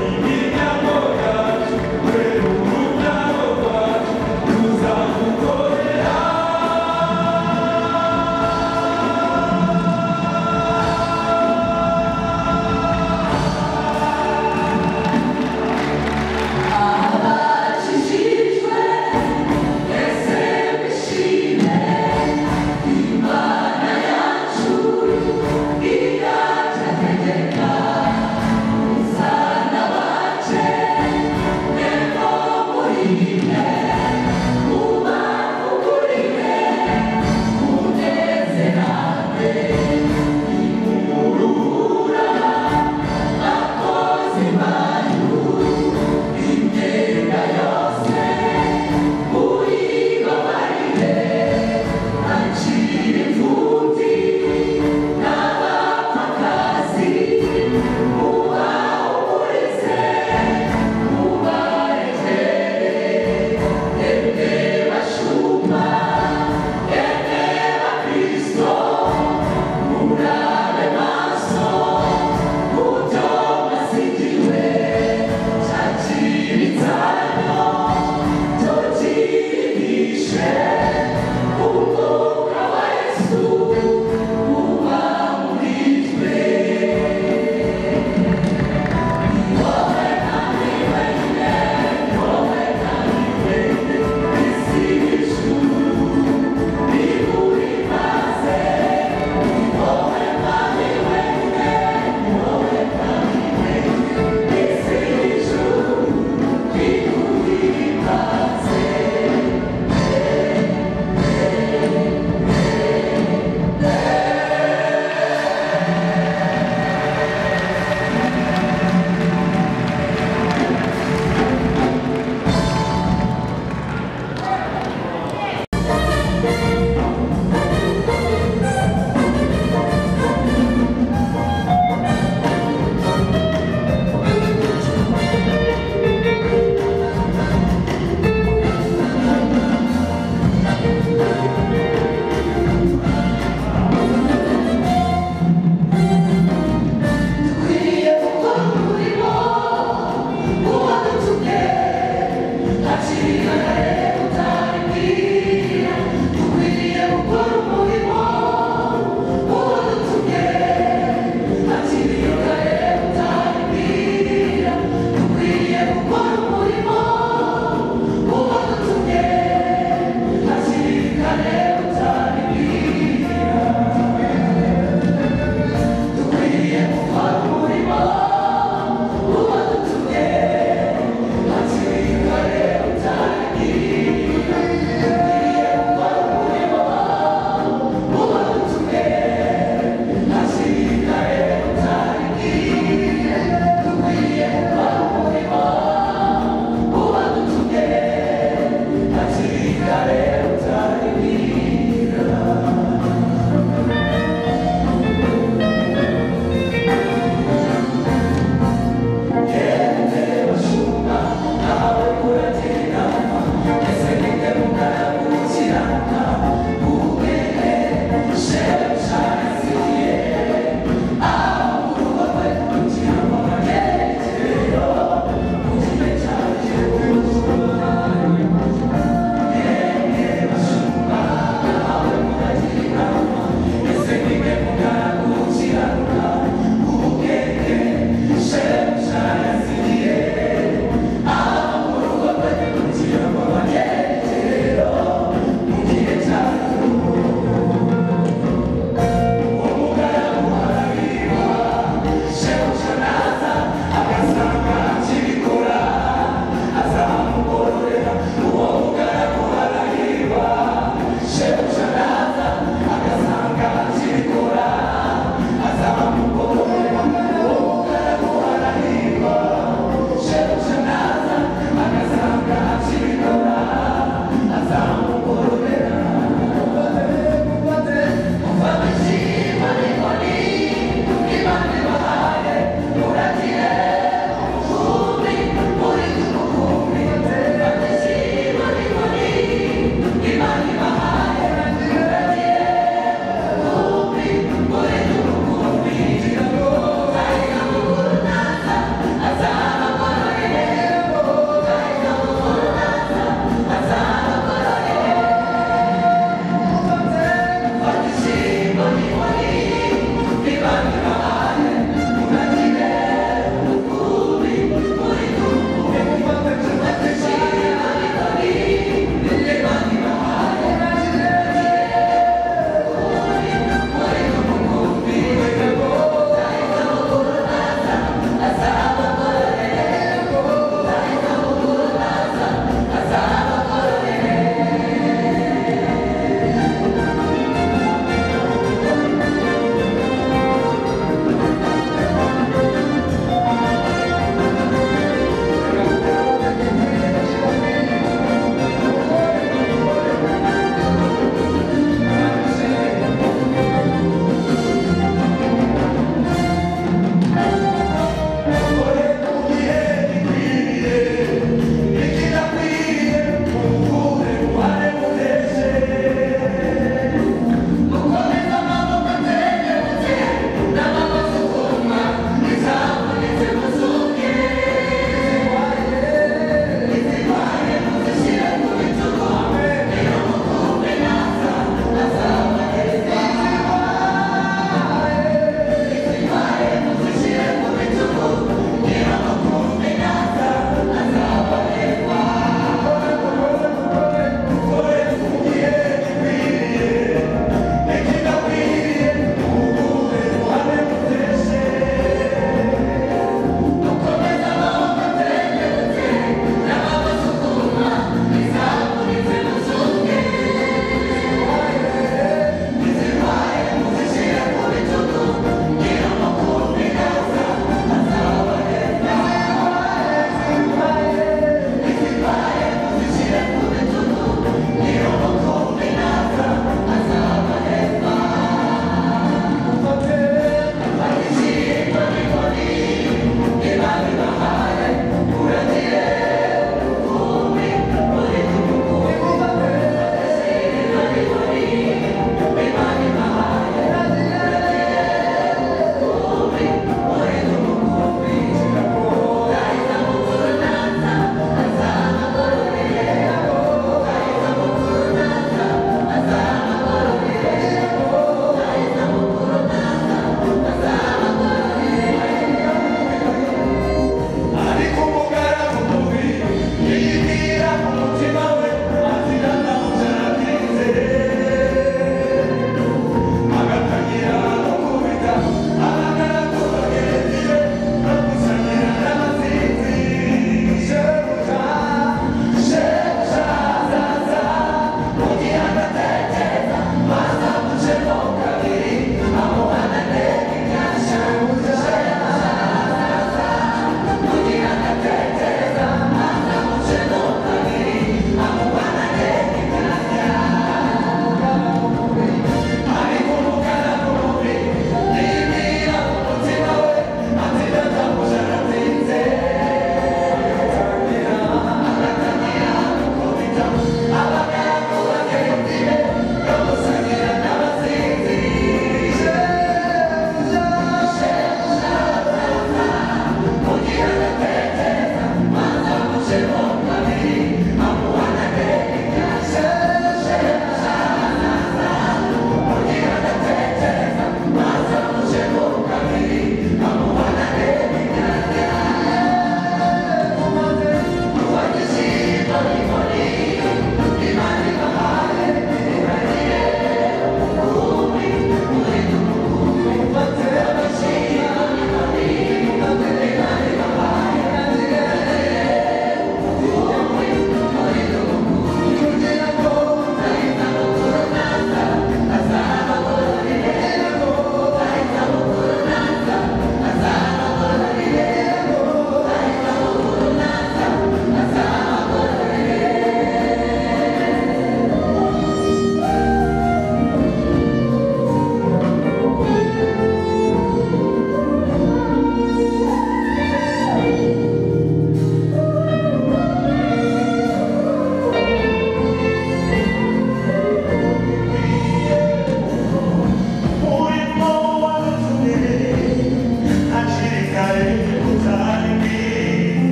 Imiryango yacu, twe urubyaro rwacu tuzagukorera. Abakijijwe mwese mwishime, Imana yacu irategeka. Muzana bace nteko murime, mubavugurire munezerane. Nimurura bakozi banyu, imyenda yose muyibabarire. Akira imfubyi n'abapfakazi, mubahumurize mubarekere. Emwe bashumba, emwe bakristo, murabe maso mu byo mwasigiwe.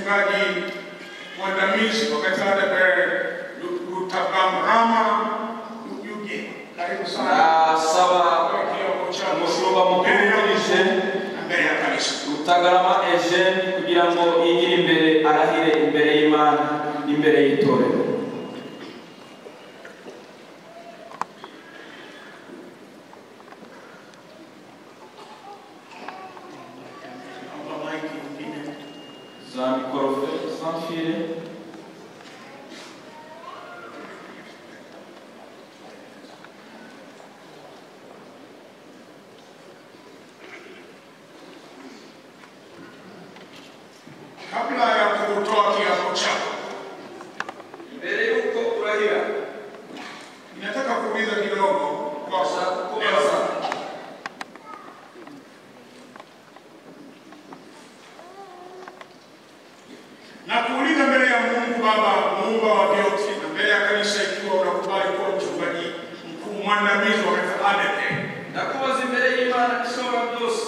mchungaji mwandamizi wa kanisa la ADEPR Rutagarama Eugene. Karibu sana. Ndasaba Kwa kiapo chako umushumba mukuru mbele ya wungirije Mungu na mbele ya kanisa. Rutagarama Eugene kugira ngo yigire imbere arahire imbere y'Imana n'imbere y'itorero. Naomba maiki nyingine. Za microphone sans fil. Kabla ya kutoa kiapo chako, Mbere y'uko urahira, ninataka kuuliza kidogo kwa ndashaka kukubaza na kuuliza mbele ya Mungu Baba muumba wa vyote na mbele ya kanisa, ikiwa unakubali kuwa mchungaji mkuu mwandamizi wa kanisa ADEPR. Ndakubaza imbere y'Imana ishobora byose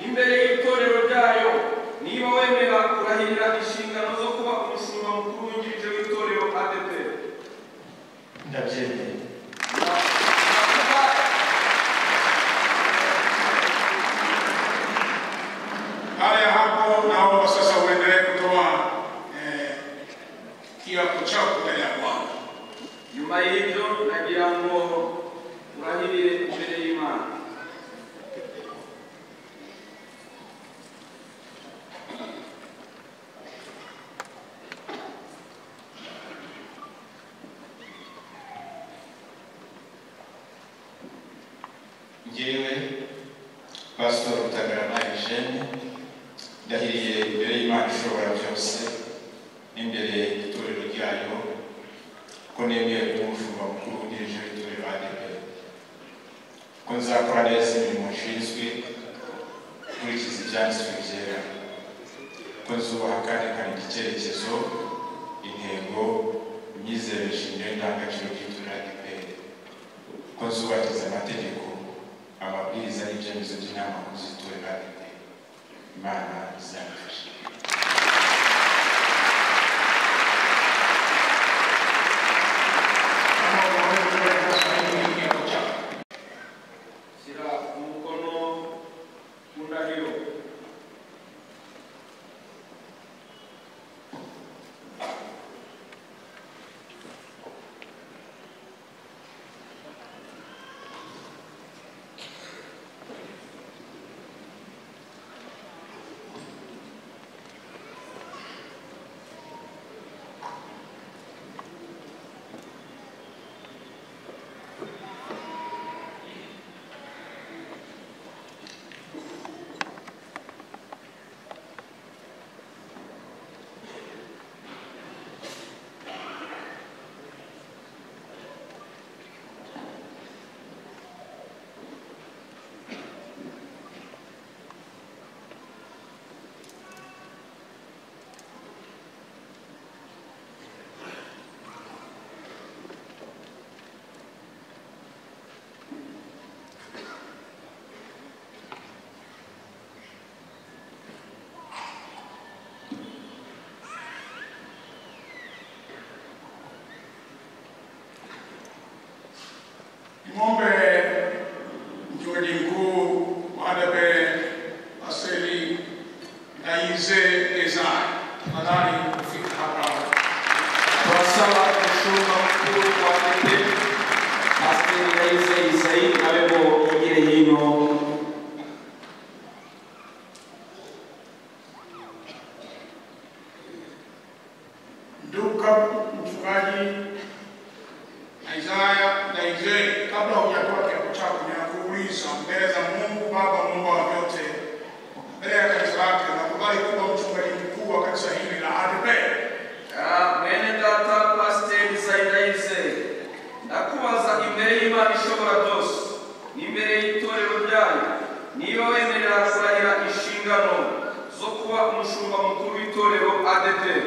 imbere y'itorero ryayo niba wemera kurahirira inshingano zo kuba umushumba mukuru wungirije w'itorero ADEPR. Ndabyemeye. Baada ya hapo, naomba sasa uendelee kutoa kiapo chako mbele ya Bwana. Nyuma y'ibyo nagira ngo urahirire imbere y'Imana. Njyewe Pastor Rutagarama Eugene ndahiriye imbere y'Imana ishobora byose n'imbere y'itorero ryayo ko nemeye kuba umushumba mukuru wungirije w'itorero ADEPR, ko nzakora neza imirimo nshinzwe nkurikiza ibyanditswe byera, ko nzubaha kandi nkarinda icyerekezo, intego, imyizerere shingiro n'indangagaciro by'itorero ADEPR, ko nzubahiriza amategeko, amabwiriza n'ibyemezo by'inama nkuru z'itorero ADEPR. Imana izabifashe. Kama unaweza kusaini kiapo chako. Shyira umukono ku ndahiro. Nimwombe mchungaji mkuu wa ADEPR Paseli Ndayizeye Isaiah tafadhali kufika hapa. Turasaba umushumba mukuru wa ADEPR Pasiteri Ndayizeye Isaie nawe ngo yigire hino. Nduka mchungaji Isaiah Ndayizeye, kabla hujatoa kiapo chako, ninakuuliza mbele za Mungu Baba muumba wa vyote, mbele ya kanisa lake, unakubali kuwa mchungaji mkuu wa kanisa hili la ADEPR? Mwene data Pasiteri Isaie Ndayizeye, ndakubaza imbere y'Imana ishobora byose n'imbere y'itorero ryayo niba wemerera kurahira inshingano zo kuba umushumba mukuru w'itorero ADEPR.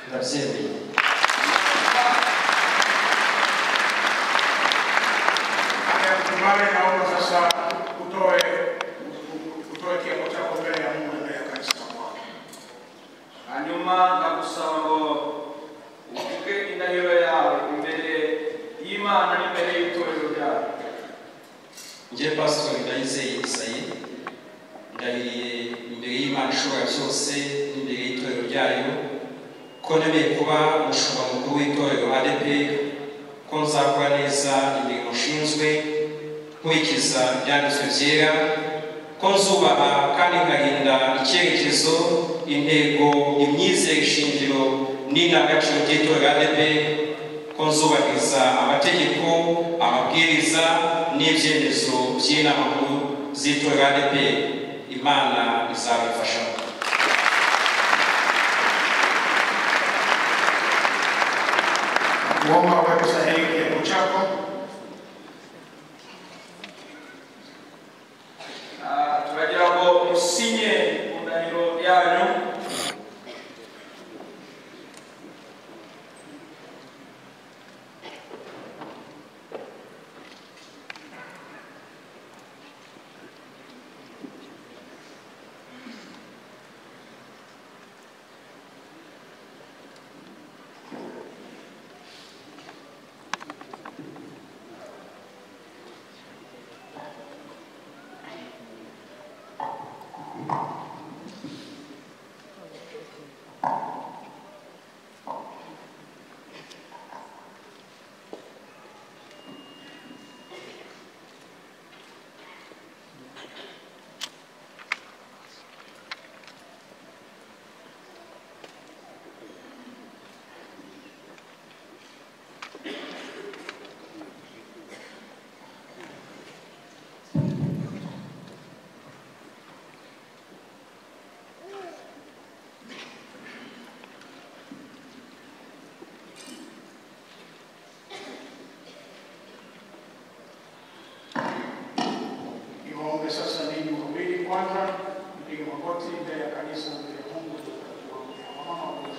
Ndabyemeye. Baada ya kukubali, naomba sasa utoe kiapo chako mbele ya Mungu na mbele ya kanisa la Bwana. byose n'imbere y'itorero ryayo ko nemeye kuba umushumba mukuru w'itorero ADEPR, ko nzakora neza imirimo nshinzwe nkurikiza ibyanditswe byera, ko nzubaha kandi nkarinda icyerekezo, intego, imyizerere shingiro n'indangagaciro by'itorero ADEPR, ko nzubahiriza amategeko, amabwiriza n'ibyemezo by'inama nkuru z'itorero ADEPR. Imana izabifashamo. Kuomba uweke sahihi kiapo chako. Turagira ngo musinye ku ndahiro yanyu. Niwaombe sasa ninyi wawili kwanza mpige magoti mbele ya kanisa, mbele ya Mungu. Tutakuombea. Wamama wawili.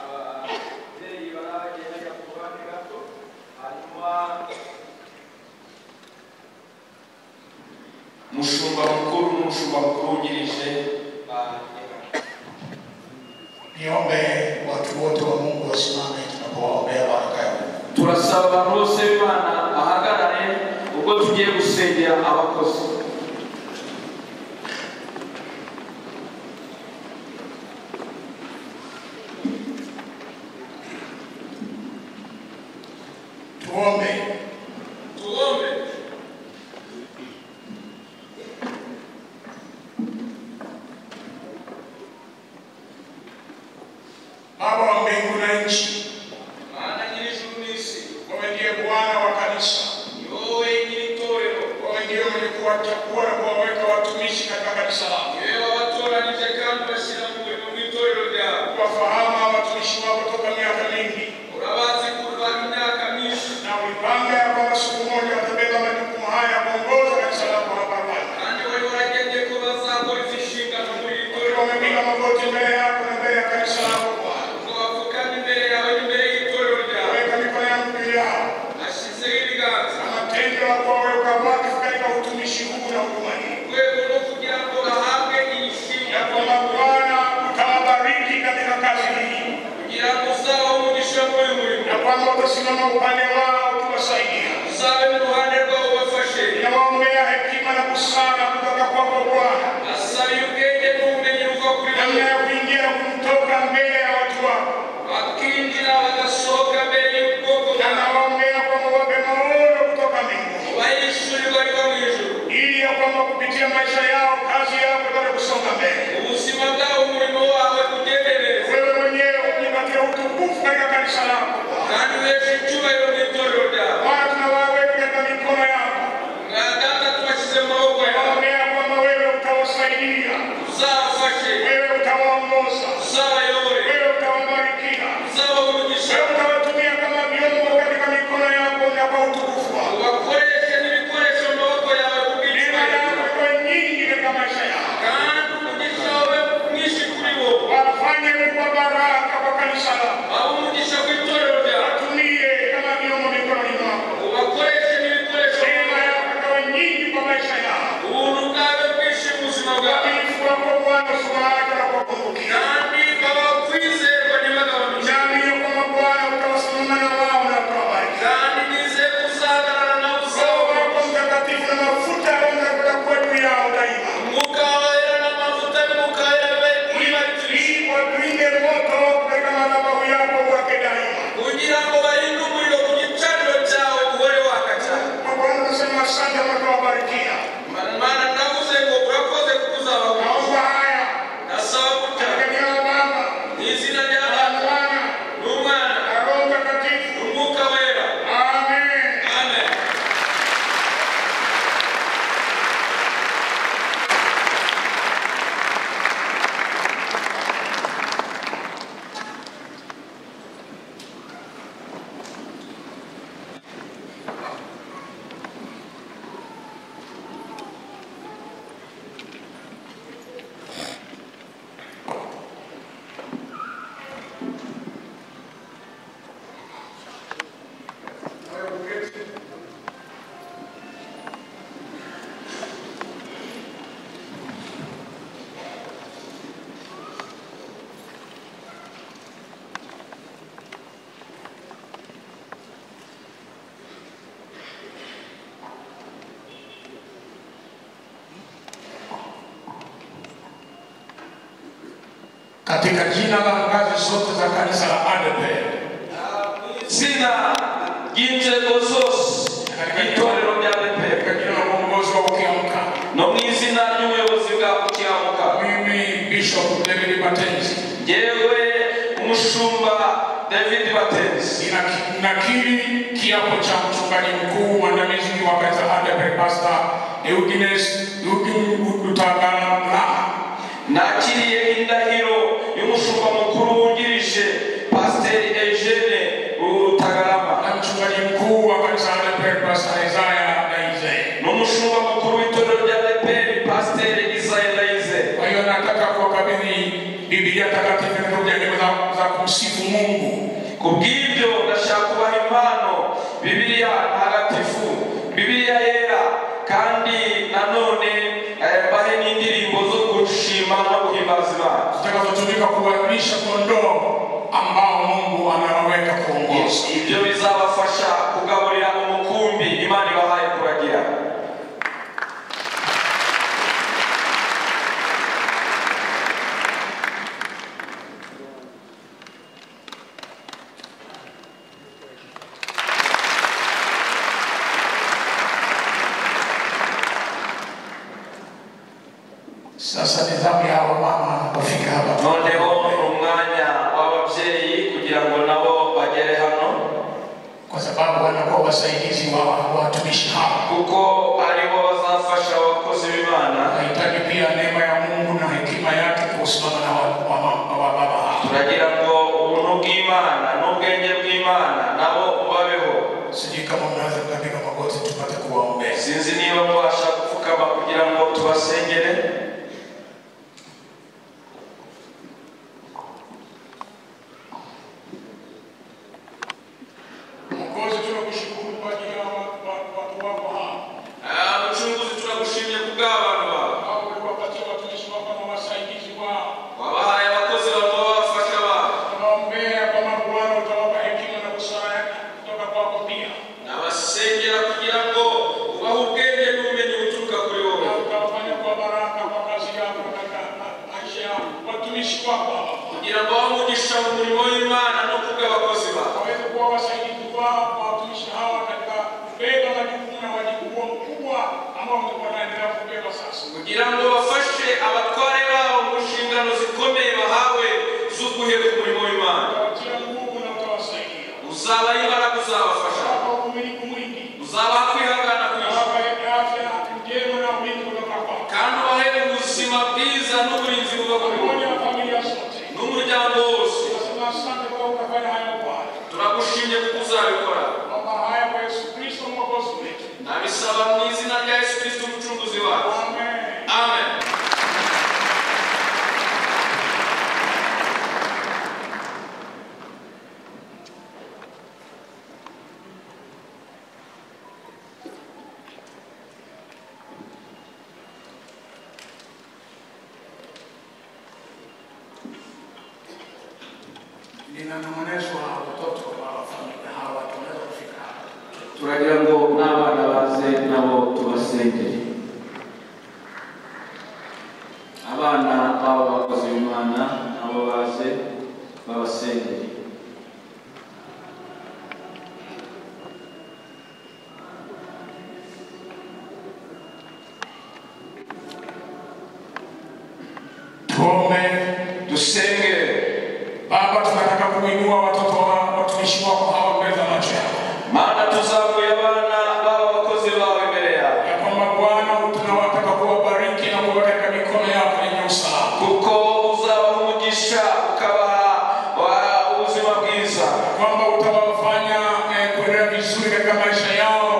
Ababyeyi baragenda ku ruhande gato, hanyuma Umushumba mukuru n'umushumba mukuru wungirije bagera. Niombe watu wote wa Mungu wasimame tunapowaombea baraka ya Mungu. Turasaba abantu bose b'Imana bahagarare ubwo tugiye gusengera abakozi. Tuombe. Tuombe. Baba wa mbingu na nchi, Mana nyir'ijuru n'isi, wewe ndiye Bwana wa kanisa. ni wowe nyir'itorero, Wewe ndiye mwenye kuwachagua na kuwaweka watumishi katika kanisa lako. ni wowe wabatoranije kandi ubashyira mu murimo w'itorero ryawe. Kuwafahamu hawa watumishi wako toka miaka mingi, Urabazi kuva imyaka myinshi, na ulipanga ya kwamba siku moja watabeba majukumu haya ya kuongoza kanisa lako hapa Rwanda. kandi wari waragennye ko bazakora izi nshingano muri iri torero. Wamepiga magoti mbele yako na mbele ya kanisa lako Bwana. Ubwo bapfukamye imbere yawe n'imbere y'itorero ryawe, Weka mikono yangu juu yao bashyizeho ibiganza na matendo ya kuwaweka wakfu katika utumishi huu na huduma hii, mu rwego rwo kugira ngo bahabwe iyi ya nshingano, kwamba Bwana utawabariki katika kazi hii, kugira ngo uzabahe umugisha muri uyu murimo, na kwamba utasimama upande wao ukiwasaidia. uzabe mu ruhande rwabo ubafashe. Ninawaombea hekima na busara kutoka kwako Bwana, Basabiye ubwenge n'ubumenyi buva kuri namna wowe, ya kuingia na kumtoka mbele ya watu wako, bakinjira bagasohoka mbere y'ubwoko na bwawe, nawaombea kwamba wape maono kutoka mbinguni, ubahe ishurirwa riva mu ijuru, ili ya kwamba kupitia maisha yao kazi yako ipate kusonga mbele. ubuzima bwabo umurimo wawe ugende neza, Wewe mwenyewe ujipatie utukufu katika kanisa lako Bwana. kandi uheshe icyubahiro mu itorero ryawe. Bwana, tunawaweka katika mikono yako, Mwa Data tubashyize mu maboko yawe, nawaombea kwamba wewe utawasaidia, uzabafashe, wewe utawaongoza, uzabayobore, wewe utawabarikia, uzabaha umugisha, wewe utawatumia kama vyombo katika mikono yako na kwa utukufu wako. ubakoreshe n'ibikoresho mu maboko yawe Neema kubw'icyubahiro, yako iwe nyingi katika maisha yao, kandi umugisha wawe mwinshi kuri bo, wafanye kuwa baraka kwa kanisa lako, babe umugisha ku itorero ryawe, watumie kama vyombo mikononi mwako. ubakoreshe n'ibikoresho mu Neema maboko yawe, yako ikawe nyingi kwa maisha yao. ubuntu bwawe bwinshi mu buzima bwawe, Uaminifu wako Bwana usiwaache na kuwapungukia. kandi babaha kwizerwa ntibagabanuke, Naamini kwamba Bwana utawasimama na wao na utawabariki. kandi nizeye ko uzahagarara nawe Roho uzabaha wako umugisha. Mtakatifu na mafuta ya Roho Mtakatifu yatakuwa juu yao daima. Umwuka wawe n'amavuta y'umwuka Katika jina la ngazi zote za kanisa la ADEPR, Izina ry'inzego zose itorero rya ADEPR, katika jina la uongozi wa Ukiamka, no mu izina ry'ubuyobozi bwa Ukiamka, mimi Bishop David Batenzi yewe umushumba David Batenzi nakiri kiapo cha mchungaji mkuu mwandamizi wa kanisa la ADEPR Pastor Eugene Rutagarama, nakiriye indahiro y'umushumba mukuru wungirije Pasiteri Eugene Rutagarama na mchungaji mkuu wa kanisa la ADEPR Pastor Isaiah Ndayizeye. n'umushumba mukuru w'itorero rya ADEPR Pasiteri Isaiah Ndayizeye. Kwa hiyo nataka kuwakabidhi Biblia takatifu na nyimbo za kumsifu Mungu. Kubw'ibyo ndashaka kubaha impano Bibiliya ntagatifu, Bibiliya yera, kandi nanone mbahe n'indirimbo zo gushima no guhimbaza Imana zitakazotumika kuwalisha kondoo ambao Mungu anawaweka kuongoza. Ibyo bizabafasha kugaburira umukumbi Imana ibahaye kuragira. Sasa ni zamu ya wamama wafika hapa. Noneho umwanya w'ababyeyi kugira ngo nabo bagere hano, kwa sababu wanakuwa wasaidizi wa watumishi hawa, kuko aribo bazafasha abakozi b'Imana. Nahitaji pia neema ya Mungu na hekima yake kusimama na wababa hawa. Turagira ngo ubuntu bw'Imana n'ubwenge bw'Imana nabo bubabeho. Sijui kama mnaweza mkapiga magoti tupate kuwaombea. Sinzi niba mubasha gupfukama kugira ngo tubasengere. Mwokozi, tunakushukuru kwa ajili ya watu wako hawa. Mchunguzi, tunakushimye kubw'abantu bawe. Hao uliwapatia watumishi wako na wasaidizi wao. Wabahaye abakozi bawe babafasha bawe. Tunaombea kwamba Bwana utawapa hekima na busara kutoka kwako pia. Nabasengera kugira ngo ubahe ubwenge n'ubumenyi buturuka kuri wowe. Na utawafanya kwa baraka kwa kazi yako katika maisha ya watumishi wako hawa. Kugira ngo bahe umugisha mu murimo w'Imana no kubw'abakozi bawe. Waweze kuwa wasaidizi wao kwa watumishi hawa katika kubeba majukumu na wajibu huo mkubwa ambao wanaendelea kubeba sasa. Kugira ngo bafashe abatware babo mu nshingano zikomeye bahawe z'uguheka umurimo w'Imana. Utawatia nguvu na utawasaidia. Uzabaha imbaraga, uzabafasha. Utawapa uvumilivu mwingi. Uzabaha kwihangana kwinshi. Utawapa afya njema na ulinzi kutoka kwako. Kandi ubahe ubuzima bwiza n'uburinzi buva kuri wowe. Pamoja na familia zote. N'umuryango wose. Tunasema asante kwa utafanya hayo Bwana. Turagushimye kuko uzabikora. Omba haya kwa Yesu Kristo Mwokozi wetu. Nabisaba mu izina rya Yesu Kristo umucunguzi wacu. Amen. Amen. Ninanong'onezwa watoto wa familia hawa tunaweza kufika hapa. Turagira ngo n'abana baze nabo tubasengere. Abana b'abo bakozi b'Imana nabo baze babasengere. Tuombe. Dusenge. Baba, tunataka kuinua watoto wa watumishi wako hawa mbele za macho yako. Mana tuzamuye abana b'aba bakozi bawe imbere yawe. Ya kwamba Bwana tunawataka kuwabariki na kuwaweka katika mikono yako yenye usalama. Kuko uzabaha umugisha ukabaha ubuzima bwiza. Kwamba utawafanya kuendelea vizuri katika maisha yao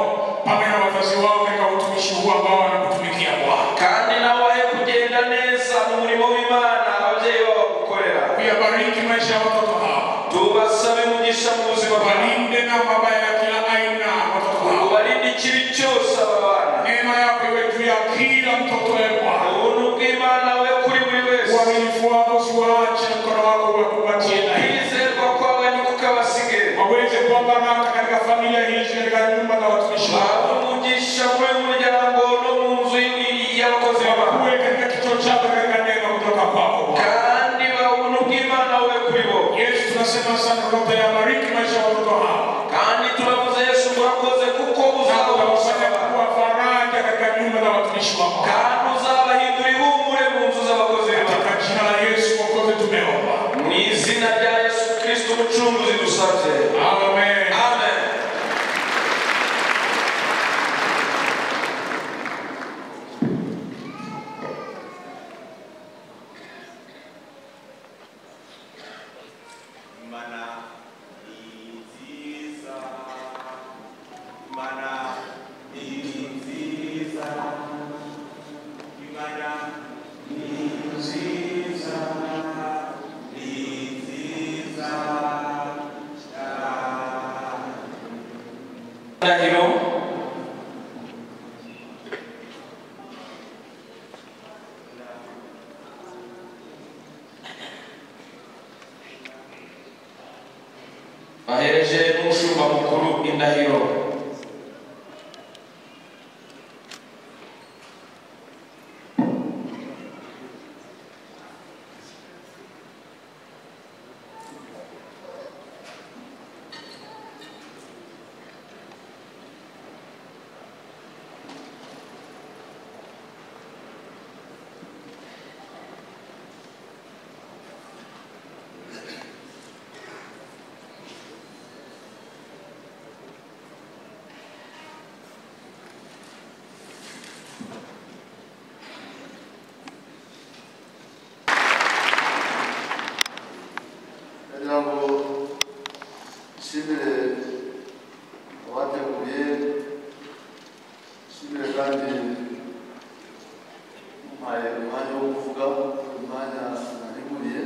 pamoja na wazazi wao katika utumishi huu ambao wanakutumikia Bwana. Kandi nawe wahe kugenda neza mu murimo w'Imana ababyeyi babo bagukorera. Kuyabariki maisha ya watoto hawa. Tubasabe umugisha mu buzima bwabo. Walinde na mabaya ya kila aina watoto hawa. Ubarinde ikibi cyose aba bana. Neema yako iwe juu ya kila mtoto wewe Bwana. Ubuntu bw'Imana bube kuri buri wese. Uaminifu wako usiwaache, mkono wako uwakumbatie daima. Kwizerwa kwawe ntikukabasige. Waweze kuwa baraka katika familia hizi, katika nyumba za watumishi wako. Babe umugisha muri uyu muryango no mu nzu y'abakozi b'Imana. Wakuwe katika kicho chako katika neema kutoka kwako Bwana. Kandi ubuntu Mucunguzi dusabye. Amen. Amen. Imana ni nziza, Imana ni nziza, Imana ni nziza, ni nziza cyane. Ndahiro. Bahereje n'umushumba mukuru indahiro. Ndagira ngo nshimire abateguye, nshimire kandi mumpaye umwanya wo kuvuga, umwanya nahimuriye.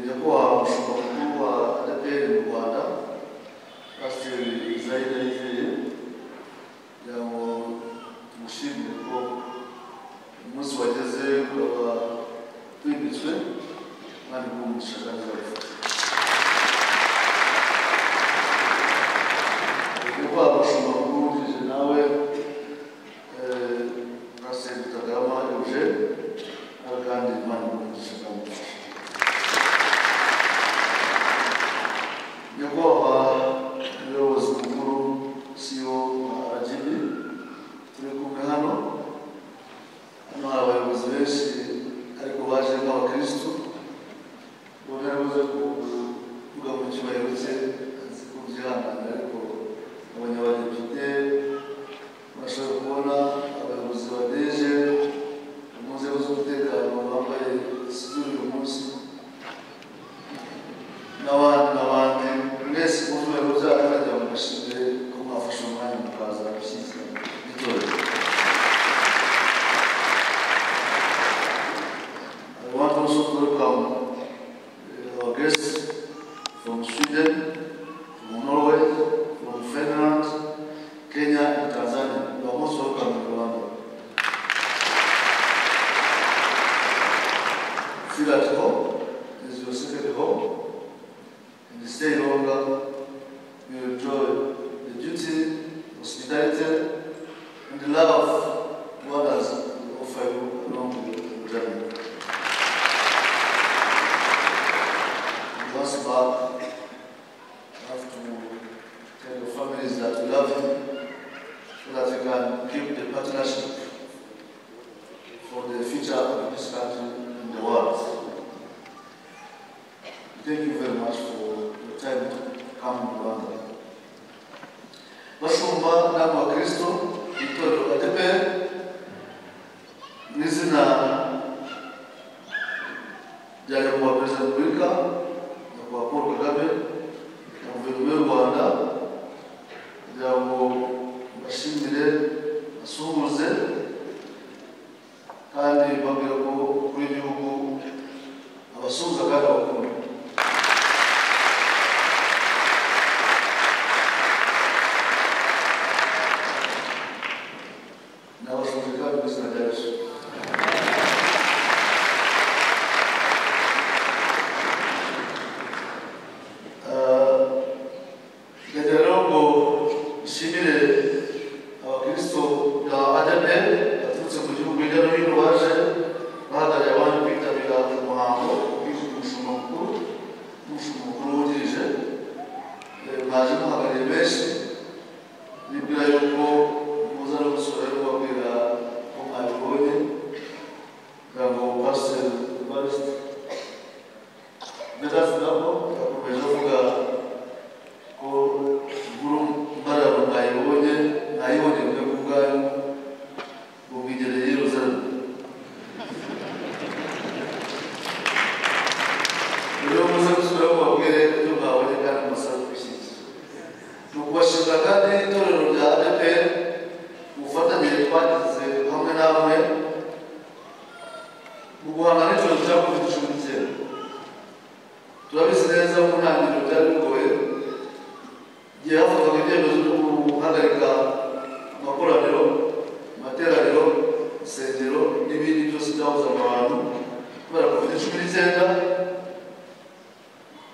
Nyakubahwa umushumba mukuru wa ADEPR mu Rwanda, Pasiteri Isaie Ndayizeye, kugira ngo tumushimire ko umunsi wageze ukaba twimbitswe. Imana iguhe umugisha kandi izabafashe. Nyakubahwa umushumba mukuru wungirije nawe, Pasiteri Rutagarama Eugene, nawe kandi Imana iguhe umugisha kandi igufashe. Nyakubahwa umuyobozi mukuru CEO wa RGB turi kumwe hano, hano hari abayobozi benshi ariko baje nk'abakirisitu. Ubwo narabuze kuvuga mu cyubahiro cye, azi kubyihanganira, ariko abanyabadepite bashobora kubona abayobozi ba DG mu nzego z'umutekano bambaye sivili uyu munsi n'abandi n'abandi, mwese mu byubahiro byanyu ndagira ngo mbashimire ko mwafashe umwanya mukaza gushyigikira itorero. I want also to welcome our guests from Sweden, from Norway, from Finland, Kenya, and Tanzania. You are most welcome in Rwanda. Feel at home. This is your second home. And stay longer. You enjoy the duty, hospitality, and the love others will offer you along your journey. Once back, you have to tell your families that we love you, so that you can keep the partnership for the future of this country and the world. Thank you very much for your time to come to Rwanda. Bashumba namwe bakristo itorero ADEPR, mu izina rya Nyakubahwa Perezida wa Repubulika, Nyakubahwa Paul Kagame na Guverinoma y'u Rwanda, kugira ngo mbashimire, basuhuze kandi mbabwira ko umukuru w'igihugu abasuhuza kandi abakunda. Nabasuhuje kandi mu izina rya Yesu. Turashimira kandi itorero rya ADEPR ubufatanye twagize hamwe namwe mu guhangana n'icyorezo cya COVID-19. Turabizi neza mu ntangiriro byari bigoye, igihe hafatwaga ibyemezo byo guhagarika amakoraniro, amateraniro, insengero n'ibindi byose byahuzaga abantu kubera COVID-19.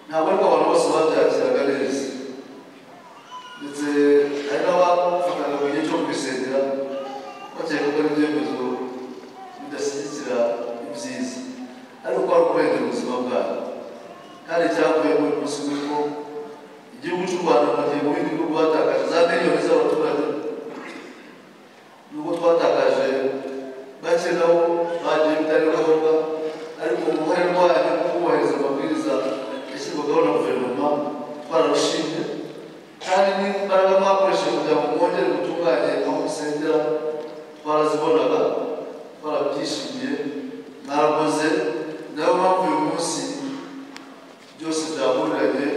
Ntabwo ariko abantu bose babyakiraga neza, ndetse hari n'abafataga mu gihe cyo kubisengera bakeka ko ari ibyemezo bidashyigikira ibyiza, ariko kwari kurengera ubuzima bwabo. Kandi icyavuyemo uyu munsi ni uko igihugu cy'u Rwanda mu gihe mu bindi bihugu batakaje za miliyoni z'abaturage, nubwo twatakaje bake nabo bagiye bitari ngombwa, ariko uruhare rwanyu mu kubahiriza amabwiriza yashyirwagaho na guverinoma twararushimye, kandi n'imbaraga mwakoresheje kugira ngo mwongere mutunganye aho musengera twarazibonaga, twarabyishimiye, mwarakoze. Niyo mpamvu uyu munsi byose byahuriranye,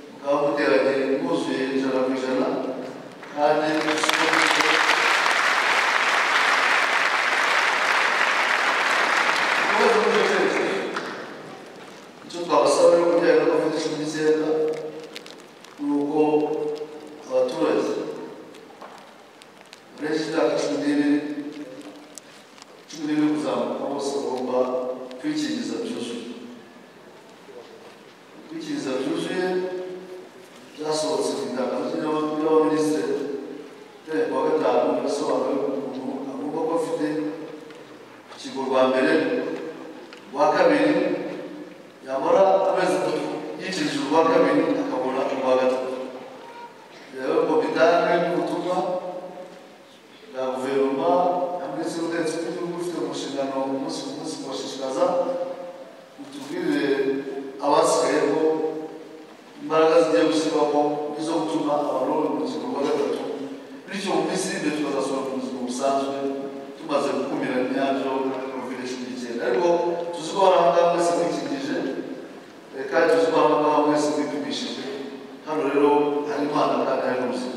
mukaba muteranye mwuzuye 100%, kandi icyo twabasaba rero ku bijyanye na COVID-19 ni uko abaturage barengeje imyaka 12 kuzamuka bose bagomba kwikingiza byuzuye. Kwikingiza byuzuye byasohotse mu itangazo ry'abaminisitiri ku wa 5, birasobanura ukuntu agomba kuba afite urukingo rwa mbere, rwa kabiri, yamara amezi 3 yikingije urwa kabiri akabona urwa gatatu. Rero ngo bitange n'ubutumwa bwa guverinoma na minisitiri w'ubutegetsi bw'igihugu ufite mu nshingano umunsi ku munsi kubashishikaza, mutubwirire abasigaye ko imbaraga zigiye gushyirwamo nizo gutuma abantu babona urukingo rwa gatatu, bityo mu minsi iri imbere tukazasubira mu buzima busanzwe tumaze gukumira nyabyo COVID-19. Ariko tuzi ko hari ahangaha mwese mwikingije, kandi tuzi ko hari ahangaha mwese mwipimishije. Hano rero hari Imana kandi hari n'ubuzima.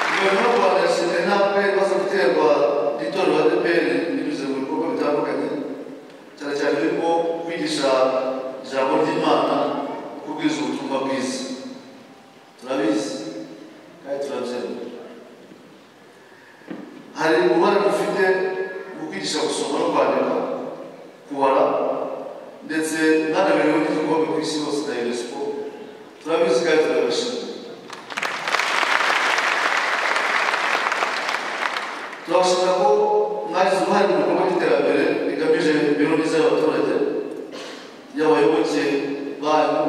Guverinoma y'u Rwanda yashimye intambwe imaze guterwa n'itorero ADEPR binyuze mu bikorwa bitandukanye, cyane cyane birimo kwigisha ijambo ry'Imana no kubwiriza ubutumwa bwiza. Turabizi kandi turabyemera. Hari uruhare mufite mu kwigisha gusoma no kwandika, kubara, ndetse mwanaberewe n'igikombe ku isi hose na UNESCO. Turabizi kandi turabishima. Turabashimira ko mwagize uruhare mu bikorwa by'iterambere bigamije imibereho myiza y'abaturage, y'abayoboke banyu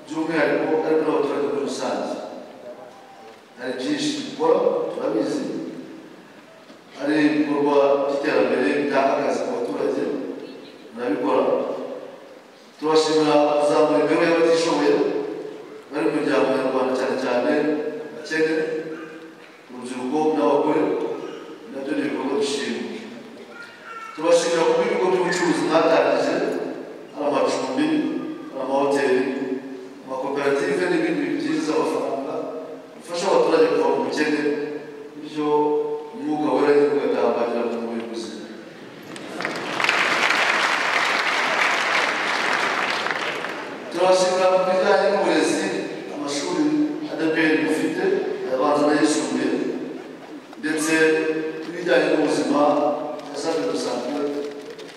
by'umwihariko, ariko n'abaturage muri rusange. Hari byinshi dukora, turabizi, hari ibikorwa by'iterambere bitanga akazi ku baturage, murabikora. Turabashimira kuzamura imibereho y'abatishoboye bari mu miryango nyarwanda, cyane cyane abakene, urubyiruko n'abagore, nabyo ni ibikorwa dushima. Turabashimira kuba ibigo by'ubucuruzi mwatangije, ari amacumbi, ari amahoteli, amakoperative n'ibindi byinjiza amafaranga bifasha abaturage kuva mu bukene, bityo umwuka wera ugatambagira mu mubiri muzima. Turabashimira mu bijyanye n'uburezi, amashuri ADEPR mufite abanza n'ayisumbuye, ndetse n'ibijyanye n'ubuzima ya centre de santé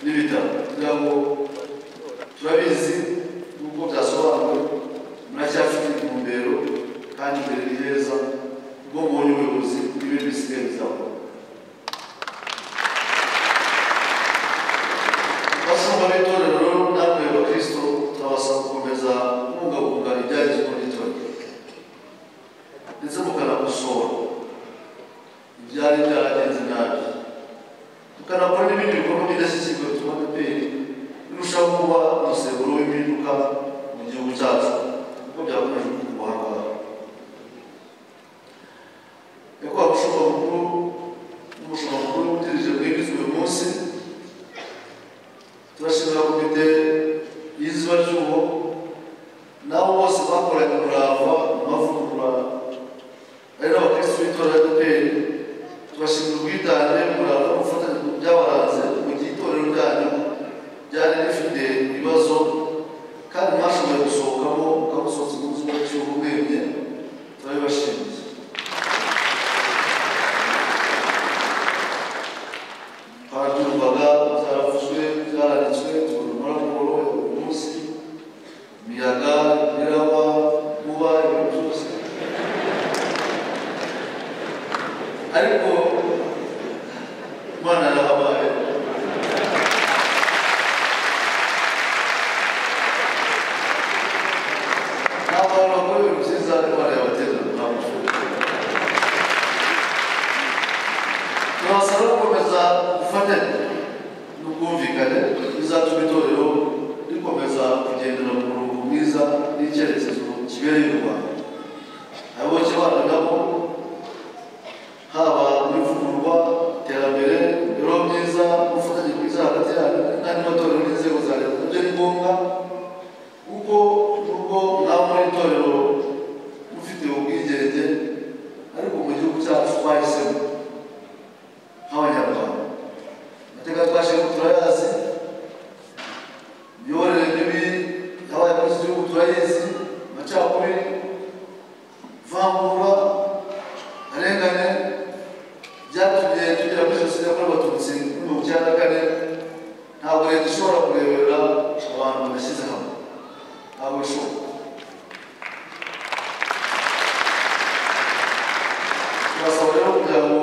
n'ibitaro, kugira ngo turabizi nk'uko byasobanuwe muracyafite intumbero kandi imbere ni heza, ubwo mubonye ubuyobozi n'ibindi bisigaye bizakorwa. Bashumba b'itorero namwe bakristo, turabasaba gukomeza kubungabunga ibyagezweho n'itorero, ndetse mukanakosora ibyari byaragenze nabi, tukanakora n'ibindi bikorwa by'indashyikirwa bituma ADEPR irushaho kuba umusemburo w'impinduka mu gihugu cyacu, kuko byakomeje kuvugwa aha ngaha. Nyakubahwa Mushumba Mukuru n'Umushumba Mukuru wungirije mwimitswe uyu munsi, turashimira komite y'inzibacyuho n'abo bose Imana yarahabaye. Ntabwo abantu bakora ibintu byiza Imana yabateza, ntabwo turabasaba gukomeza ubufatanye n'ubwumvikane bizatuma itorero rikomeza kugendera mu murongo mwiza n'icyerekezo kibereye u Rwanda. Abayoboke bana nabo haba mu ivugururwa, iterambere, imibereho myiza, ubufatanye bwiza hagati yanyu n'andi matorero n'inzego za leta, nabyo ni ngombwa kuko nubwo mwaba muri itorero mufite ubwigenge, ariko mu gihugu cyacu twahisemo nk'Abanyarwanda. Amateka twashyizemo turayazi, imiyoborere mibi yabaye muri iki gihugu turayizi, amacakubiri, ivangura, akarengane byatumye tugera muri Jenoside yakorewe Abatutsi muri 1994. Ntabwo leta ishobora kureberera abantu badashyize hamwe, ntabwo bishoboka. Turasaba rero kugira ngo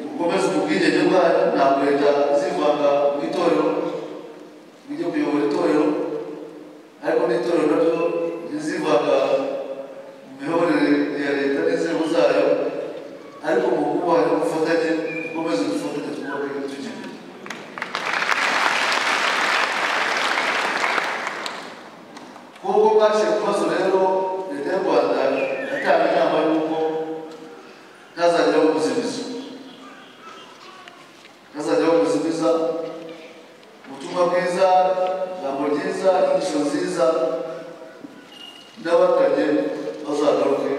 mukomeze ubwigenge bwanyu. Ntabwo leta izivanga mu itorero ngo ijye kuyobora itorero, ariko n'itorero naryo rizivanga mu miyoborere ya leta n'inzego zayo, ariko mu kubaha ubufatanye, dukomeze dufatanye twubake tujya imbere. Kuko bwaciye ku kibazo rero, leta y'u Rwanda yatanga inama y'uko ntazajyaho kuzimiza, ntazajyaho kuzimiza ubutumwa bwiza, ijambo ryiza, inyigisho nziza, n'abatanye bazagaruke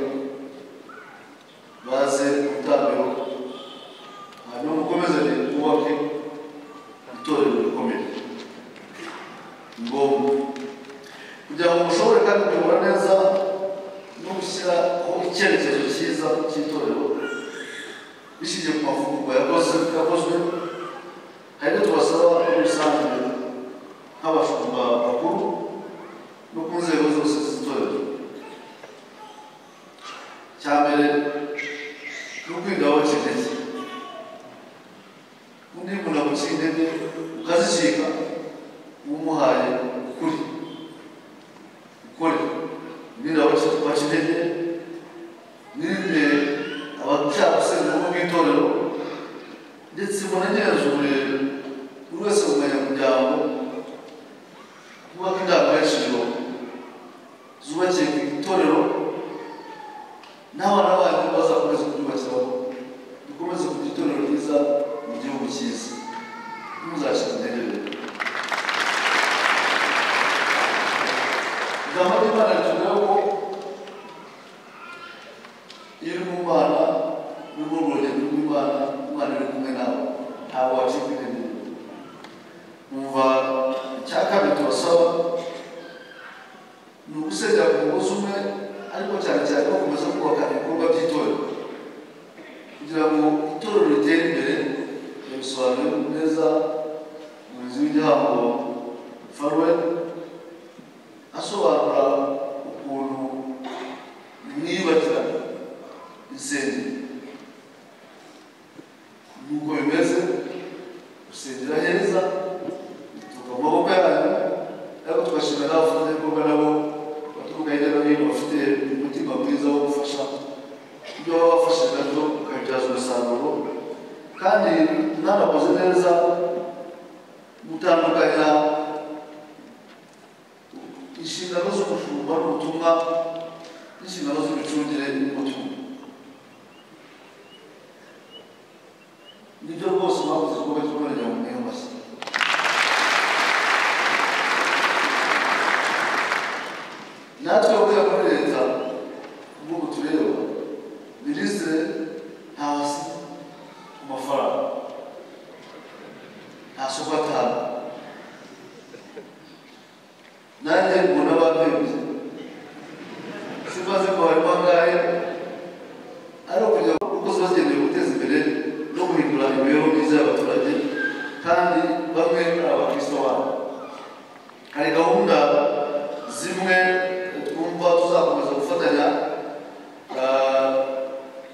baze gutambiro, hanyuma mukomezanye twubake itorero rikomeye. Ni ngombwa kugira ngo mushobore kandi kuyobora neza no gushyiraho icyerekezo cyiza cy'itorero bishingiye ku mavugururwa yakozwe. Hari ibyo tubasaba muri rusange nk'abashumba bakuru no ku nzego zose z'itorero. Icya mbere ni ukwirinda abaca intege. Undi muntu aguciye intege ukazicika, umuhaye ukuri ukore. Mwirinde abaca intege, mwirinde abashaka gusenya ubumwe bw'itorero, ndetse munagenzure buri wese mu banyamuryango kubaka indangagaciro zubakiye ku itorero, n'abana banyu bazakomeza kuryubakiraho, dukomeze kugira itorero ryiza mu gihugu cyiza. Ntimuzacike intege rero. Ijambo ry'Imana ritubwira ko iyo uri mu Mana, uri muri urwo rugendo rw'Imana, Imana iri kumwe nawe, ntabwo wacika intege. Numva icya kabiri tubasaba ni ugusengera ku mugozi umwe, ariko cyane cyane bakomeza kubaka ibikorwa by'itorero kugira ngo itorero ritere imbere. Yabisobanuye neza umurinzi w'igihango Faruel, asobanura ukuntu mwiyubakira insengero nuko bimeze. Gusengera heza bituruka mu maboko yanyu, ariko tugashimira n'abafatanyabikorwa nabo baturuka hirya no hino bafite umutima mwiza wo gufasha, ibyo baba bafashe nabyo bakabibyaza umusaruro. Kandi mwanakoze neza gutandukanya inshingano z'umushumba n'ubutumwa n'inshingano z'imicungire y'umutungo. Nibyo rwose mwakoze igikorwa gikomeye mu mashyi. Natwe buriya muri leta ubwo tureba minisitiri ntasi ku mafaranga, nta soko atanga. Nanjye mbona bampembye, simbaze ngo harimo angahe, ariko kugira ngo uko ziba zigenewe guteza imbere no guhindura imibereho myiza y'abaturage, kandi bamwe ari abakristo babo. Hari gahunda zimwe twumva tuzakomeza gufatanya.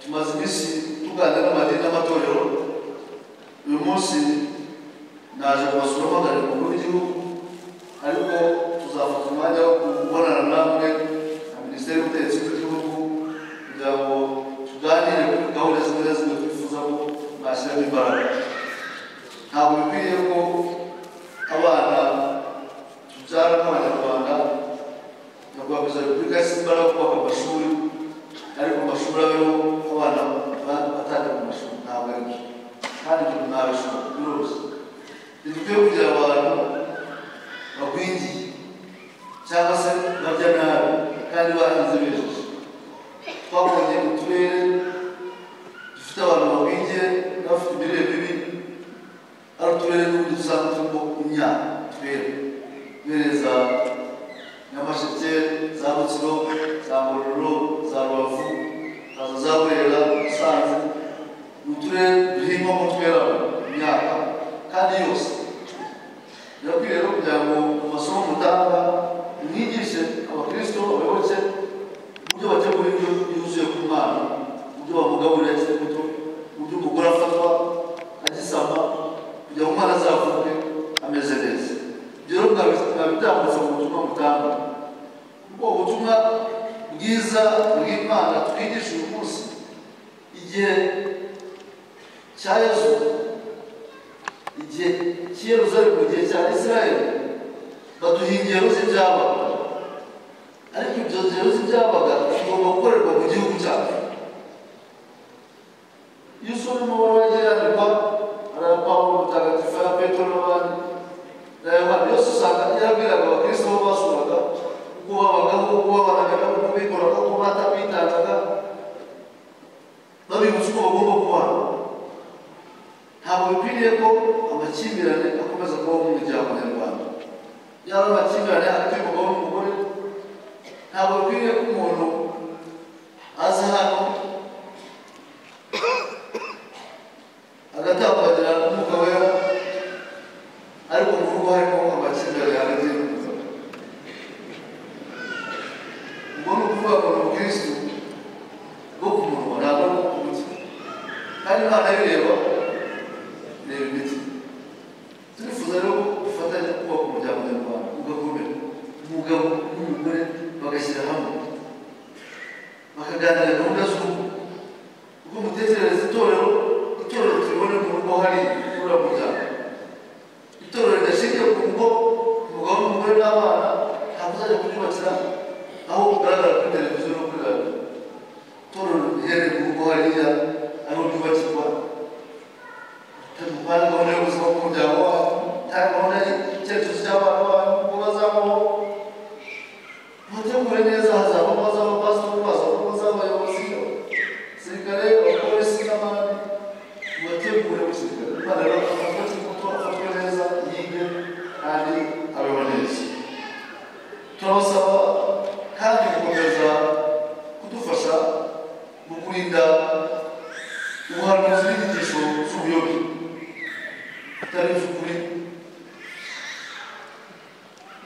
Tumaze iminsi tuganira n'amadini n'amatorero. Uyu munsi Munsi naje kubasura mpagarariye umukuru w'igihugu, ariko tuzafata umwanya wo kubonana namwe na Minisiteri y'Ubutegetsi bw'Igihugu kugira ngo tuganire kuri gahunda zimwe na zimwe twifuza ko mwashyiramo imbaraga. Ntabwo bikwiriye ko abana tubyara nk'Abanyarwanda, Nyakubahwa Perezida wa Repubulika yashyize imbaraga kubaka amashuri, ariko amashuri abeho abana batajya mu mashuri, ntabwo ari byo. Kandi ibyo mwabishobora biroroshye. Ntidukwiye kugira abantu bagwingiye cyangwa se barya nabi kandi bahinze bejeje. Twabonye uturere dufite abantu bagwingiye n'abafite imirire mibi, ari uturere n'ubundi dusanga turimo imyaka twera uhereye za Nyamasheke, za Rutsiro, za Ngororero, za Rubavu, haza za Burera, Musanze. Ni uturere duhingwamo tweramo imyaka kandi yose. Birakwiriye rero kugira ngo mu masomo mutanga mwigishe abakristo, abayoboke uburyo bategura indyo yuzuye ku mwana, uburyo bamugaburira akiri muto, uburyo umugore afatwa agisama kugira ngo umwana azavuke ameze neza. Ibyo rero mwabitambutsa mu butumwa mutanga, kuko ubutumwa bwiza bw'Imana twigisha uyu munsi, igihe cya Yesu, igihe cy'i Yerusalemu, igihe cya Isirayeli, baduha ingero z'ibyabaga, ariko ibyo ngero z'ibyabaga bigomba gukorerwa mu gihugu cyacu. Iyo usoma amabaruwa yagiye yandikwa, ari aya Pawulo Mutagatifu, aya Petero n'abandi, n'aya Yohana, yose usanga yarabwiraga abakristo bo basuraga uko babagaho, uko babanaga nabo, uko bikoraga, uko bitangaga, babibutsa uko bagomba kubana. Ntabwo bikwiriye ko amakimbirane akomeza kubaho mu muryango nyarwanda, yaba amakimbirane hagati y'umugabo n'umugore. Ntabwo bikwiriye ko umuntu aza hano agatambagira n'umwuka wera, ariko mu rugo harimo amakimbirane hagati y'umugabo. Ubwo ni ukuvuga ngo ni ubukristo bwo ku munwa, ntabwo ari ubwo ku mutima. Kandi Imana ibireba, ireba imitima. Turifuza rero ko dufatanya kubaka umuryango nyarwanda ugakomera, umugabo n'umugore bagashyira hamwe, bakaganira gahunda z'urugo, uko mutekerereza itorero, itorero turibone mu rugo hari uriya muryango. Itorero ridashingiye ku rugo, umugabo n'umugore n'abana, ntabwo uzajya kuryubakira aho ugaragara kuri televiziyo no kuri radiyo. Itorero riherereye mu rugo hariya ariho ryubakirwa. Mupanga gahunda y'ubuzima bw'umuryango wanyu, cyangwa gahunda y'icyerekezo cy'abana banyu, uko bazabaho, mutegure neza. Hazabamo bazaba pasitori, hazabamo bazaba abayobozi, abasirikare, abapolisi n'abandi, mubategure musirikare. Imana rero afatwe akiri muto, afatwe neza, yige kandi abeho neza. Turabasaba kandi gukomeza kudufasha mu kurinda ubuhanuzi n'inyigisho z'ubuyobe bitari iz'ukuri.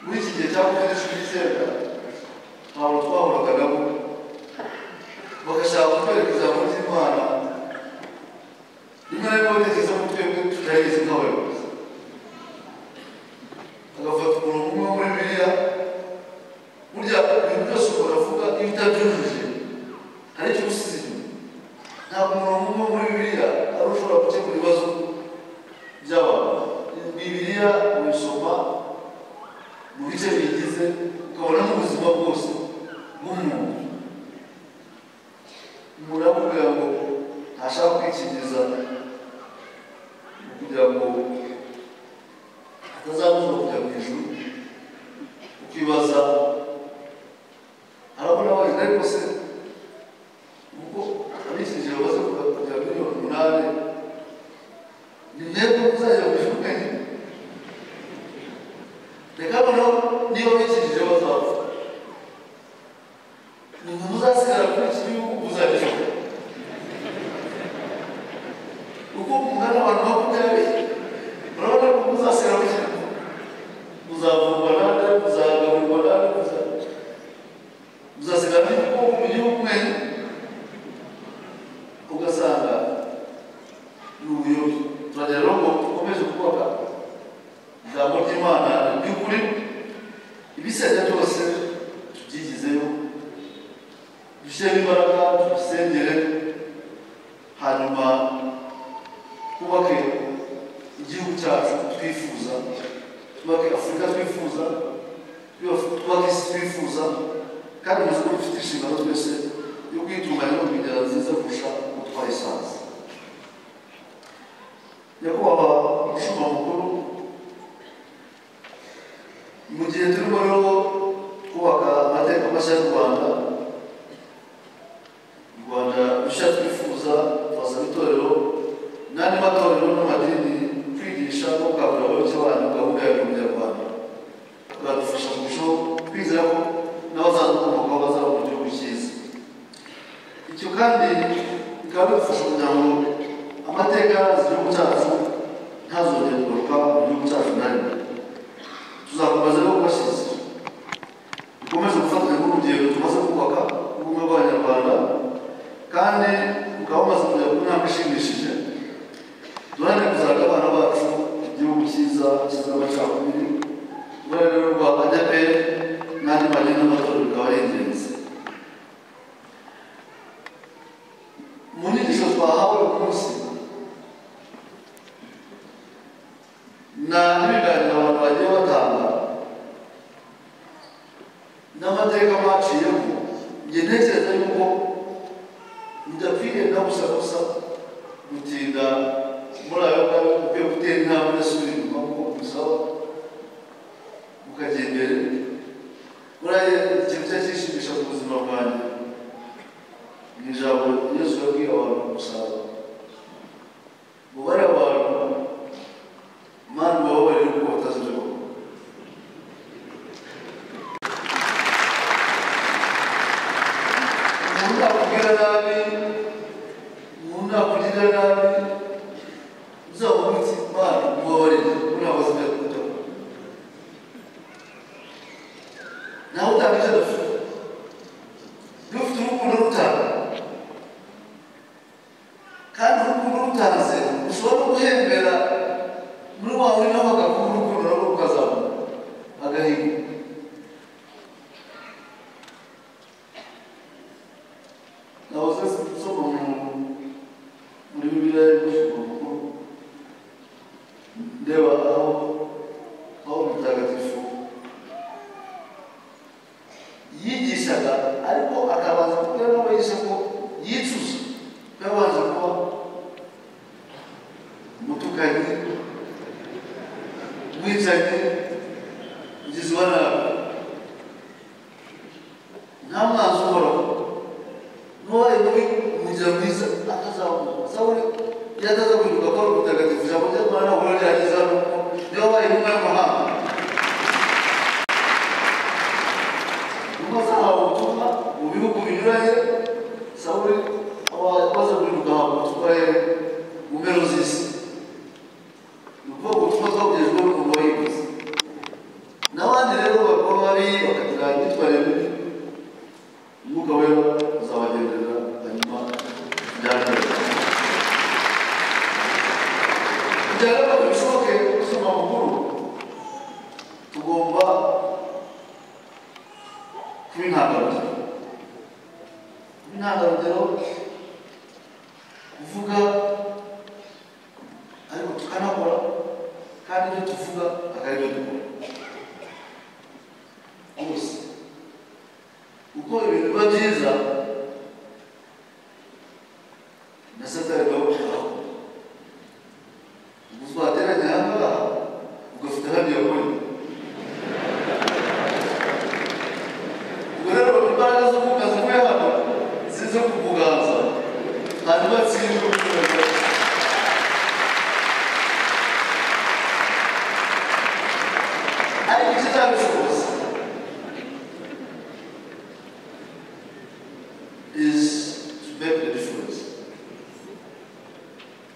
Muri iki gihe cya COVID-19, ntabwo twahuraga nabo bagashaka kutwereka ijambo ry'Imana, rimwe na rimwe batekereza ko twebwe tutayizi nk'abayobozi, agafata umurongo umwe wo muri Bibiliya. Burya ibintu byose umuntu avuga, iyo utabyujuje hari icyo usize inyuma. Ntabwo umurongo umwe wo muri Bibiliya ari ushobora gukemura ibibazo by'abantu. Bibiliya uyisoma mu bice biyigize, ukabonamo ubuzima bwose bw'umuntu. Umuntu aramubwira ngo ntashaka kwikingiza kugira ngo atazabuzwa kujya mu ijuru, ukibaza arabona wenda, ariko se kuko abikingije bamaze kugera 8 miliyoni, ni mwebwe muzajya mu ijuru mwenyine? Reka noneho niba bikingije bazapfa, ni mwe muzasigara kuri iki gihugu, muzajya ijuru uko mungana abantu 20, murabona ko muzasigara mu gihugu, muzavurwa nande, muzagaburirwa nande, muzasigara n'igihugu mu gihugu mwenyine? Ugasanga ni ubuyobe. Turagira rero ngo Dukomeze kubaka ijambo ry'Imana ry'ukuri, ibisenya byose tubyigizeyo, dushyiremo imbaraga, tubisengere, hanyuma twubake igihugu cyacu twifuza, twubake Afurika twifuza, twubake isi twifuza, kandi muzi ko dufite inshingano twese yo kwitunganya no kugira nziza kurusha uko twayisanze. Nyakubahwa Umushumba Mukuru, mu gihe turimo rero twubaka amateka mashya y'u Rwanda, u Rwanda rushya twifuza, twasaba itorero n'andi matorero n'amadini kwigisha no gukangurira abayoboke banyu gahunda ya Munyarwanda, bwadufasha kurushaho kwizera ko n'abazadukomokaho bazaba mu gihugu cyiza. Icyo kandi bikaba bidufasha kugira ngo amateka yaranze igihugu cyacu ntazongere kugaruka mu gihugu cyacu na rimwe. Tuzakomeza rero kubashyigikira, dukomeze gufatanya n'urugendo tumaze kubaka ubumwe bw'Abanyarwanda, kandi bukaba bumaze kugera ku ntambwe ishimishije. Duharanire kuzarega abana bacu igihugu cyiza kizira amacakubiri. Uruhare rero rwa ADEPR n'andi madini n'amatorero bikaba ari ingenzi. Mu nyigisho twahawe uyu munsi na n'ibiganiro abantu bagiye batanga n'amateka mwaciyemo, njye ntekereza yuko mudakwiriye na gusa gusa gutinda muri ayo ngayo, mukwiye gutera intambwe idasubira inyuma nk'uko musaba mukajya imbere. Buriya ikintu cya cyishimisha mu buzima bwanjye ni ijambo Yesu yabwiye abantu ku musaraba, ngo bariya bantu Mana ubababarire kuko batazi ibyo bakora. Umuntu nakubwira nabi, umuntu nakugirira nabi, uzavuga uti Mana ubabarire kuko ntabwo azi ibyo akora. Nawe utanga icyo adafite, niba ufite urukundo rutanga, kandi urukundo rutanze ushobora no guhembera muri wa wundi nawe agakuba urukundo narwo rukazamuka agahinda. Nahoze nsoma muri Bibiliya y'Umushumba Mukuru, ndeba aho Mutagatifu yigishaga, ariko akabanza kubwira n'abo yigisha ko yicuza ko yabanje kuba umutukanyi, umwicanyi, umugizi wa nabi, nta mwanzi uhoraho, n'uwabaye mubi umugira mwiza akazamuka. Sawuli iyo ataza kwibuka ko ari umutagatifu, ijambo ry'Imana ntabwo riba ryageze hano, niba wabaye intumwa y'amahanga. Intumwa zahawe ubutumwa mu bihugu binyuranye, Sawuli amaze guhinduka ahabwa ubutumwa mu mpero z'isi. Ni ukuvuga ubutumwa twabugejejweho n'umuntu wahindutse. N'abandi rero bakaba babi bakagira imyitwarire mibi, Umwuka Wera uzabagenderera hanyuma byanezeza. Kugira ngo bishoboke gusoma amakuru, tugomba kuba intangarugero. Kuba intangarugero kuvuga ariko tukanakora, kandi ibyo tuvuga akaba aribyo dukora rwose. Uko ibintu biba byiza na Satani nawe aho ubwo twateranye aha ngaha ugafite hano yakoreye. Ubwo rero imbaraga z'umwuka zivuye hano zize kukuganza, hanyuma tsindwe. Ariko ikizabishoboza is to make the difference.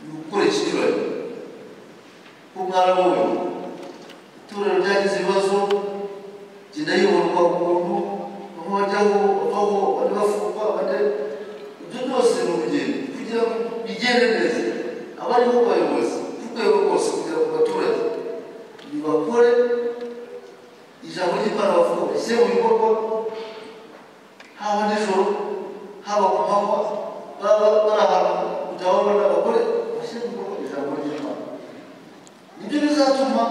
Ni ugukora ikinyuranyo. Ko mwarabonye itorero ryagize ibibazo, genda yiborwa ukuntu bamwe bajyaho bavaho, abandi bafungwa, abandi ibyo byose ni urugendo kugira ngo bigende neza. Abariho abayobozi ku rwego rwose kugira ngo ry'Imana bavuga bashyire mu bikorwa, haba nijoro, haba ku manywa, baba bari ahantu utababona, bakore bashyire mu bikorwa ijambo ry'Imana. Nibyo bizatuma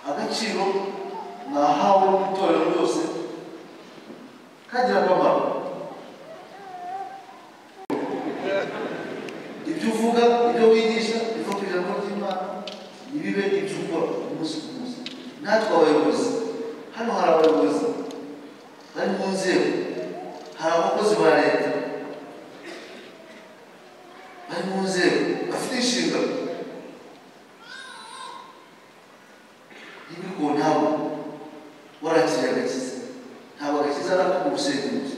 agaciro mwahawe n'itorero ryose kagira akamaro. Ibyo uvuga, ibyo wigisha biva ku ijambo ry'Imana, ntibibe ibyo ukora umunsi ku munsi. Natwe abayobozi, hano hari abayobozi bari mu nzego, hari abakozi ba leta bari mu nzego bafite inshingano. Niba uri ntabwo warakiriye agakiza, ntabwo agakiza ari ako mu rusengero gusa,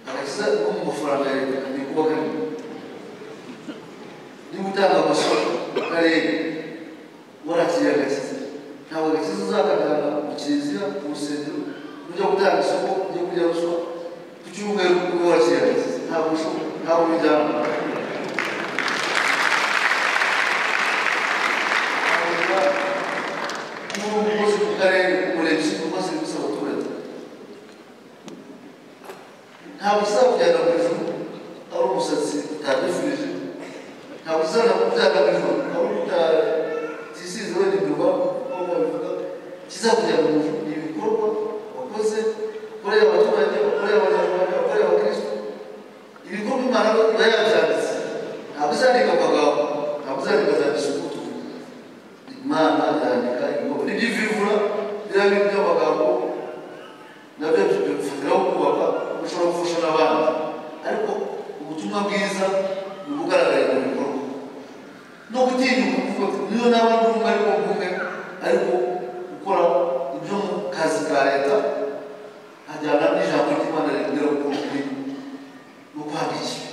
agakiza no mu mafaranga ya leta kagiye kuba karimo. Niba utanga amasoko mu karere warakiriye agakiza, ntabwo agakiza uzakajyana mu kiliziya, mu rusengero, nujya gutanga isoko, ujya kurya ruswa ku cyumweru ube wakiriye agakiza, ntabwo bishoboka, ntabwo bijyana. Niba umukozi ku karere, umurenge ushinzwe serivisi abaturage, ntabwo uzakujyana mu ijuru ari umusatsi utadefirije, ntabwo uzakujyana mu ijuru ari utisize wenda imirwa nk'uko babivuga. Ikizakujyana mu ijuru ni ibikorwa wakoze, ukoreye abaturage, ukoreye abanyarwanda, ukoreye abakristo. Ibikorwa Imana iba yabyanditse, ntabwo uzandika amagambo, ntabwo uzandika za disukutu. Imana yandika ibikorwa, nibyo ivivura biriya bintu by'amagambo nabyo bifatiraho kubaka, ushobora gufasha n'abandi, ariko ubutumwa bwiza ni ubugaragarira mu bikorwa no gutinyuka kuvuga ati niyo naba ndi umwe ariko mvuge, ariko gukora ibyo mu kazi ka leta hajyana n'ijambo ry'Imana rimbwira gukora ukuri no kwanga ikibi.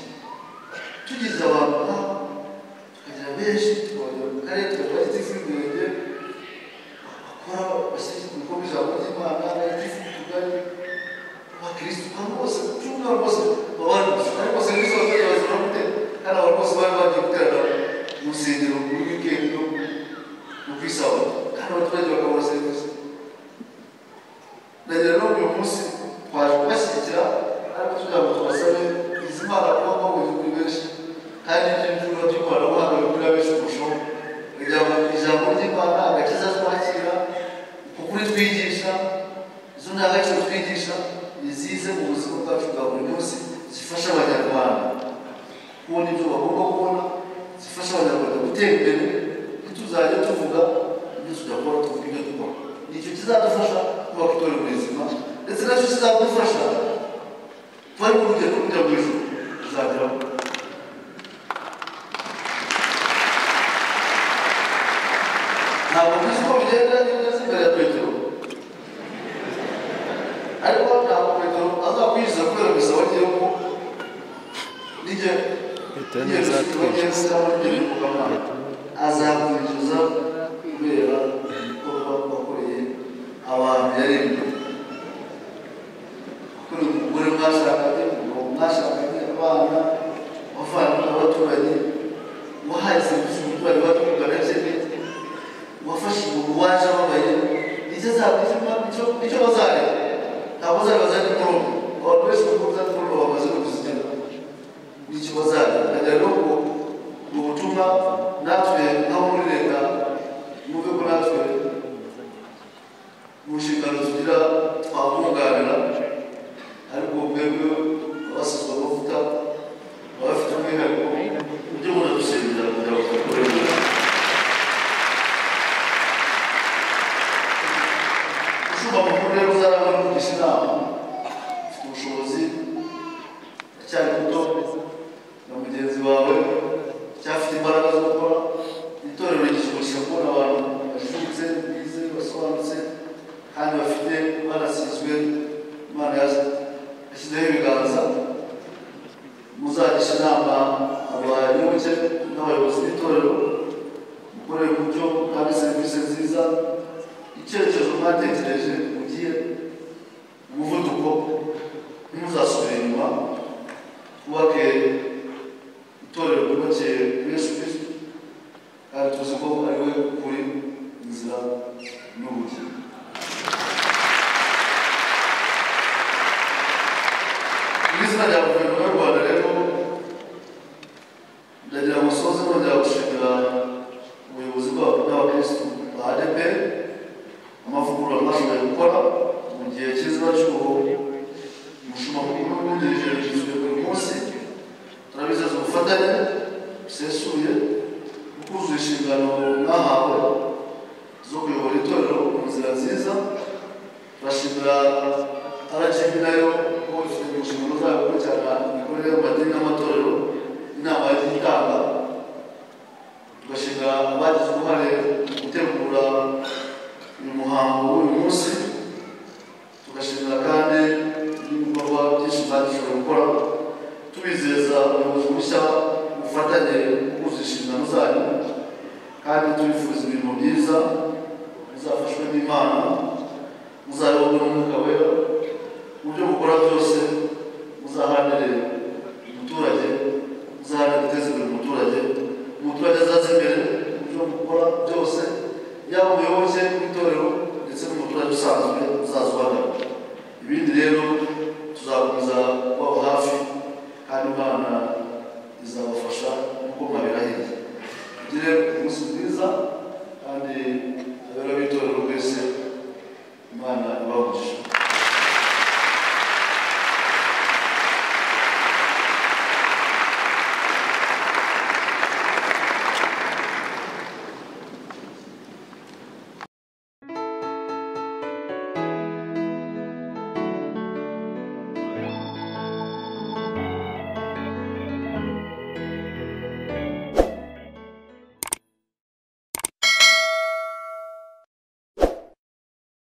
Tugize abantu nk'aba tukagira benshi, tukabagera mu karere, tukagira gitifu y'umurenge bakora bashyira mu bikorwa ijambo ry'Imana, gitifu y'utugari, abakirisitu abantu bose ku cyumweru bose baba bari gusa, ariko serivisi abaturage bazibona gute kandi abantu bose bari bagiye guterana mu rusengero muri wikendi no ku isabato, kandi abaturage bakabona serivisi. Ndagira no uyu munsi twaje kubashyigikira, ariko tugira ngo tubasabe izi Mana kuba mwahuye kuri benshi, kandi ibyo by'ikoranabuhanga bigurira benshi kurushaho, kugira ngo ijambo ry'Imana, agakiza twakira, ukuri twigisha, izo ndangagaciro twigisha nizize mu buzima bwacu bwa buri munsi, zifasha abanyarwanda kubona ibyo bagomba kubona, zifasha abanyarwanda gutera imbere. Ntituzajya tuvuga ibyo tudakora, tuvuga ibyo dukora. Nicyo kizadufasha kubaka itorero rizima, ndetse nacyo kizadufasha twari mu rugendo kujya mu ijuru tuzageraho. Ntabwo mbizi uko bigenda niba ugeze imbere ya Petero, ariko ntabwo Petero azakwinjiza kubera gusa wagiye ko nijye azakwinjiza kubera ibikorwa wakoreye abantu yaremye, wakoreye umugore mwashakanye, umugabo mwashakanye, abana, abavandimwe, abaturanyi, wahaye serivisi umuturage waje kugana akennye, wafashe umuntu waje ababaye, nicyo bazareba. Ntabwo bazareba za diporome, abantu benshi kuko za diporome bamaze kuzigira, nicyo bazareba. Ndagira rero ngo ni ubutumwa natwe nk'abo muri leta, mwumve ko natwe mu nshingano tugira twabunganira, ariko mwebwe abasizwe amavuta baba bafite umwihariko, mujye munadusengera kugira ngo tubikore neza. Umushumba mukuru rero uzarangwa no kugisha inama, ufite ubushobozi, aracyari muto na mugenzi wawe, cyafite imbaraga zo gukora. Itorero rigisha kubona abantu bajijutse, bize, basobanutse, kandi bafite banasizwe Imana yashyizeho ibiganza. Muzagisha inama abayoboke n'abayobozi b'itorero, mukorere umucyo kandi serivisi nziza. Icyerekezo mwatekereje mugiye umuvuduko, ntimuzasubire inyuma, twubake itorero ryubakiye kuri Yesu Kristo, kandi tuzi ko ari we ukuri, inzira n'ubugingo. Tugashimira RGB nayo ko ifite mu nshingano zayo gukurikirana imikorere y'amadini n'amatorero, inama yagiye itanga. Tugashimira abagize uruhare mu gutegura uyu muhango w'uyu munsi. Tugashimira kandi n'ibikorwa byinshi mwagishoboye gukora, tubizeza ubuyobozi bushya ubufatanye mu kuzuza inshingano zanyu, kandi tubifuza ibintu byiza muzafashwe n'Imana, muzayoborwe n'Umwuka Wera mu byo mukora byose. Muzaharanire umuturage, muzaharanire guteza imbere umuturage, umuturage azaza imbere mu byo mukora byose, yaba umuyoboke w'itorero ndetse n'umuturage usanzwe uzaza uhagana. Ibindi rero